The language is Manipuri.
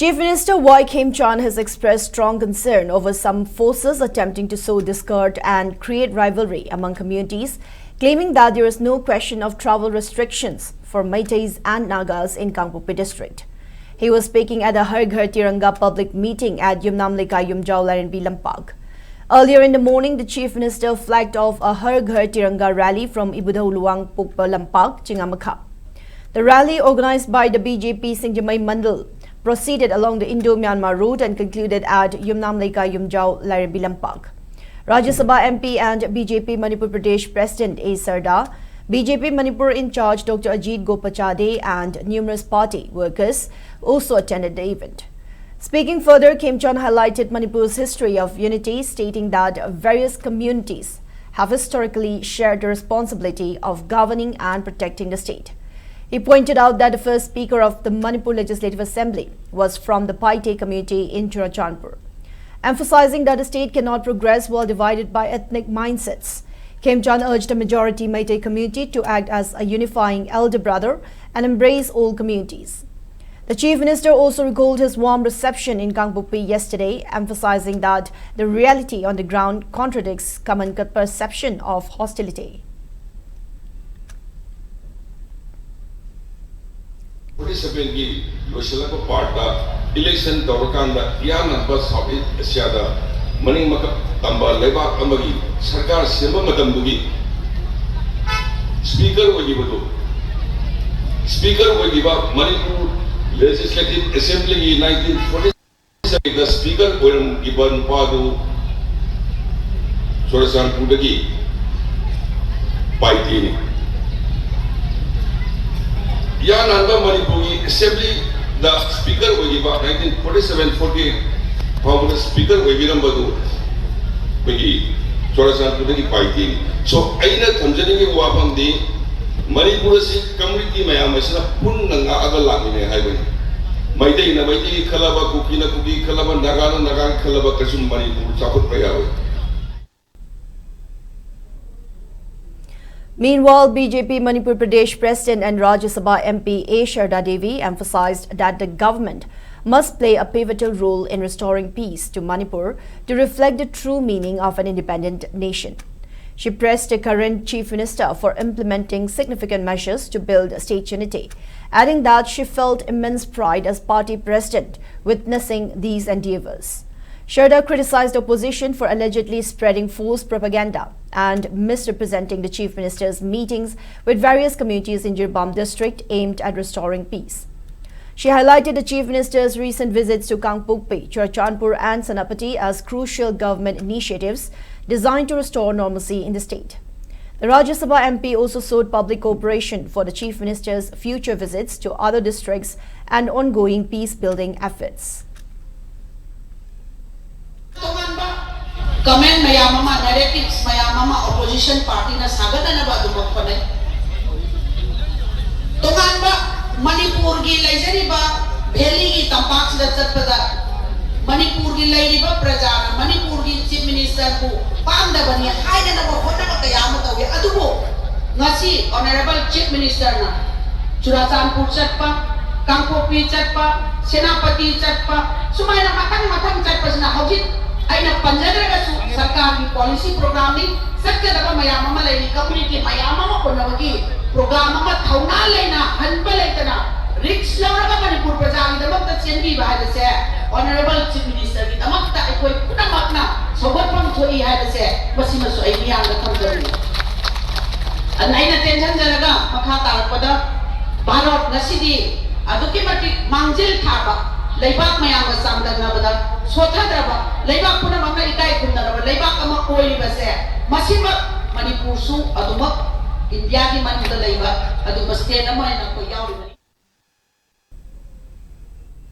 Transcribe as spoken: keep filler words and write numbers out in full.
Chief Minister Y Khemchand has expressed strong concern over some forces attempting to sow discord and create rivalry among communities, claiming that there is no question of travel restrictions for Meiteis and Nagas in Kangpokpi district. He was speaking at the Har Ghar Tiranga public meeting at Yumnam Leikai Yumjao Lairenbi Lampak. Earlier in the morning, the Chief Minister flagged off a Har Ghar Tiranga rally from Ibudhou Luang Pukpa Lampak, Chingamakha. The rally, organized by the B J P Singjamei Mandal, proceeded along the Indo-Myanmar road and concluded at Yumnam Leikai Yumjao Lairenbi Lampak. Rajya Sabha M P and B J P Manipur Pradesh President A Sarda, B J P Manipur in-charge Doctor Ajit Gopachade and numerous party workers also attended the event. Speaking further, Khemchand highlighted Manipur's history of unity, stating that various communities have historically shared the responsibility of governing and protecting the state. He pointed out that the first speaker of the Manipur Legislative Assembly was from the Paite community in Churachandpur, emphasizing that the state cannot progress while divided by ethnic mindsets. Khemchand urged the majority Meitei community to act as a unifying elder brother and embrace all communities. The Chief Minister also recalled his warm reception in Kangpokpi yesterday, emphasizing that the reality on the ground contradicts common perception of hostility. Forty ꯁꯚꯦꯟꯒꯤ ꯂꯣꯏꯁꯤꯜꯂꯛꯄ ꯄꯥꯔꯠꯇ ꯏꯂꯦꯛꯁꯟ ꯇꯧꯔꯀꯥꯟꯗ ꯏꯌꯥꯟꯅꯕ ꯁꯥꯎꯠ ꯏꯁ ꯑꯦꯁꯤꯌꯥꯗ ꯃꯅꯤꯡ ꯃꯈꯥ ꯇꯝꯕ ꯂꯩꯕꯥꯛ ꯑꯃꯒꯤ ꯁꯔꯀꯥꯔ ꯁꯦꯝꯕ ꯃꯇꯝꯗꯨꯒꯤ ꯁ꯭ꯄꯤꯀꯔ ꯑꯣꯏꯈꯤꯕꯗꯨ, ꯁ꯭ꯄꯤꯀꯔ ꯑꯣꯏꯈꯤꯕ ꯃꯅꯤꯄꯨꯔ ꯂꯦꯖꯤꯁꯂꯦꯇꯤꯚ ꯑꯦꯁꯦꯝꯕ꯭ꯂꯤꯒꯤ ꯅꯥꯏꯟꯇꯤꯟ ꯐꯣꯔꯇꯤ ꯁꯚꯦꯟꯗ ꯁ꯭ꯄꯤꯀꯔ ꯑꯣꯏꯔꯝꯈꯤꯕ ꯅꯨꯄꯥꯗꯨ ꯆꯨꯔꯆꯥꯟꯄꯨꯔꯗꯒꯤ ꯄꯥꯏꯇꯦꯅꯤ꯫ ꯏꯌꯥꯟꯅꯕ ꯃꯅꯤꯄꯨꯔꯒꯤ ꯑꯦꯁꯦꯝꯕ꯭ꯂꯤꯗ ꯁ꯭ꯄꯤꯀꯔ ꯑꯣꯏꯈꯤꯕ nineteen forty seven forty eight ꯐꯥꯎꯕꯗ ꯁ꯭ꯄꯤꯀꯔ ꯑꯣꯏꯕꯤꯔꯝꯕꯗꯨ ꯑꯩꯈꯣꯏꯒꯤ ꯆꯨꯔꯆꯥꯟꯄꯨꯔꯗꯒꯤ ꯄꯥꯏꯇꯦꯅꯤ꯫ So, ꯑꯩꯅ ꯊꯝꯖꯅꯤꯡꯉꯤꯕ ꯋꯥꯐꯝꯗꯤ ꯃꯅꯤꯄꯨꯔ ꯑꯁꯤ ꯀꯝꯃ꯭ꯌꯨꯅꯤꯇꯤ ꯃꯌꯥꯝ ꯑꯁꯤꯅ ꯄꯨꯟꯅ ꯉꯥꯛꯑꯒ ꯂꯥꯛꯃꯤꯟꯅꯩ ꯍꯥꯏꯕꯅꯤ꯫ ꯃꯩꯇꯩꯅ ꯃꯩꯇꯩꯒꯤ ꯈꯜꯂꯕ, ꯀꯨꯀꯤꯅ ꯀꯨꯀꯤ ꯈꯜꯂꯕ, ꯅꯥꯒꯥꯅ ꯅꯥꯒꯥꯒꯤ ꯈꯜꯂꯕ ꯀꯩꯁꯨ ꯃꯅꯤꯄꯨꯔ ꯆꯥꯎꯈꯠꯄ ꯌꯥꯔꯣꯏ꯫ Meanwhile, B J P Manipur Pradesh President and Rajya Sabha M P A Sharda Devi emphasized that the government must play a pivotal role in restoring peace to Manipur to reflect the true meaning of an independent nation. She pressed the current Chief Minister for implementing significant measures to build state unity, adding that she felt immense pride as party president witnessing these endeavors. Sharda criticized the opposition for allegedly spreading false propaganda and misrepresenting the Chief Minister's meetings with various communities in Jiribam district aimed at restoring peace. She highlighted the Chief Minister's recent visits to Kangpokpi, Churachandpur and Senapati as crucial government initiatives designed to restore normalcy in the state. The Rajya Sabha M P also sought public cooperation for the Chief Minister's future visits to other districts and ongoing peace-building efforts. ꯇꯣꯉꯥꯟꯕ comment ꯃꯌꯥꯝ ꯑꯃ, narratives ꯃꯌꯥꯝ ꯑꯃ opposition partyꯅ ꯁꯥꯒꯠꯅꯅꯕ ꯑꯗꯨꯃꯛ ꯍꯣꯠꯅꯩ꯫ ꯇꯣꯉꯥꯟꯕ ꯃꯅꯤꯄꯨꯔꯒꯤ ꯂꯩꯖꯔꯤꯕ valleyꯒꯤ ꯇꯝꯄꯥꯛꯁꯤꯗ ꯆꯠꯄꯗ ꯃꯅꯤꯄꯨꯔꯒꯤ ꯂꯩꯔꯤꯕ ꯄ꯭ꯔꯖꯥꯅ ꯃꯅꯤꯄꯨꯔꯒꯤ Chief Ministerꯕꯨ ꯄꯥꯝꯗꯕꯅꯤ ꯍꯥꯏꯅꯅꯕ ꯍꯣꯠꯅꯕ ꯀꯌꯥ ꯑꯃ ꯇꯧꯏ꯫ ꯑꯗꯨꯕꯨ ꯉꯁꯤ Honourable Chief Ministerꯅ ꯆꯨꯔꯥꯆꯥꯟꯄꯨꯔ ꯆꯠꯄ, ꯀꯥꯡꯄꯣꯛꯄꯤ ꯆꯠꯄ, ꯁꯦꯅꯥꯄꯇꯤ ꯆꯠꯄ, ꯁꯨꯃꯥꯏꯅ ꯃꯊꯪ ꯃꯊꯪ ꯆꯠꯄꯁꯤꯅ ꯍꯧꯖꯤꯛ ꯑꯩꯅ ꯄꯟꯖꯗ꯭ꯔꯒꯁꯨ ꯁꯔꯀꯥꯔꯒꯤ policy programꯅꯤ, ꯆꯠꯀꯗꯕ ꯃꯌꯥꯝ ꯑꯃ ꯂꯩꯔꯤ, community ꯃꯌꯥꯝ ꯑꯃ ꯎꯅꯕꯒꯤ program ꯑꯃ ꯊꯧꯅꯥ ꯂꯩꯅ, ꯍꯟꯕ ꯂꯩꯇꯅ, risk ꯂꯧꯔꯒ ꯃꯅꯤꯄꯨꯔ ꯄ꯭ꯔꯖꯥꯒꯤꯗꯃꯛꯇ ꯆꯦꯟꯕꯤꯕ ꯍꯥꯏꯕꯁꯦ Honourable Chief Ministerꯒꯤꯗꯃꯛꯇ ꯑꯩꯈꯣꯏ ꯄꯨꯝꯅꯃꯛꯅ ꯁꯧꯒꯠꯐꯝ ꯊꯣꯛꯏ ꯍꯥꯏꯕꯁꯦ ꯃꯁꯤꯃꯁꯨ ꯑꯩ ꯃꯤꯌꯥꯝꯗ ꯊꯝꯖꯅꯤꯡꯏ꯫ ꯑꯗꯨꯅ ꯑꯩꯅ ꯇꯦꯟꯁꯤꯟꯖꯔꯒ ꯃꯈꯥ ꯇꯥꯔꯛꯄꯗ ꯚꯥꯔꯠ ꯉꯁꯤꯗꯤ ꯑꯗꯨꯛꯀꯤ ꯃꯇꯤꯛ ꯃꯥꯡꯖꯤꯜ ꯊꯥꯕ, ꯂꯩꯕꯥꯛ ꯃꯌꯥꯝꯒ ꯆꯥꯡꯗꯝꯅꯕꯗ ꯁꯣꯠꯊꯗ꯭ꯔꯕ, ꯂꯩꯕꯥꯛ ꯄꯨꯝꯅꯃꯛꯅ ꯏꯀꯥꯏ ꯈꯨꯝꯅꯔꯕ ꯂꯩꯕꯥꯛ ꯑꯃ ꯑꯣꯏꯔꯤꯕꯁꯦ, ꯃꯁꯤꯃꯛ ꯃꯅꯤꯄꯨꯔꯁꯨ ꯑꯗꯨꯃꯛ ꯏꯟꯗꯤꯌꯥꯒꯤ ꯃꯅꯨꯡꯗ ꯂꯩꯕ ꯑꯗꯨꯒꯨꯝꯕ state ꯑꯃ ꯑꯣꯏꯅ ꯑꯩꯈꯣꯏ ꯌꯥꯎꯔꯤꯕꯅꯤ꯫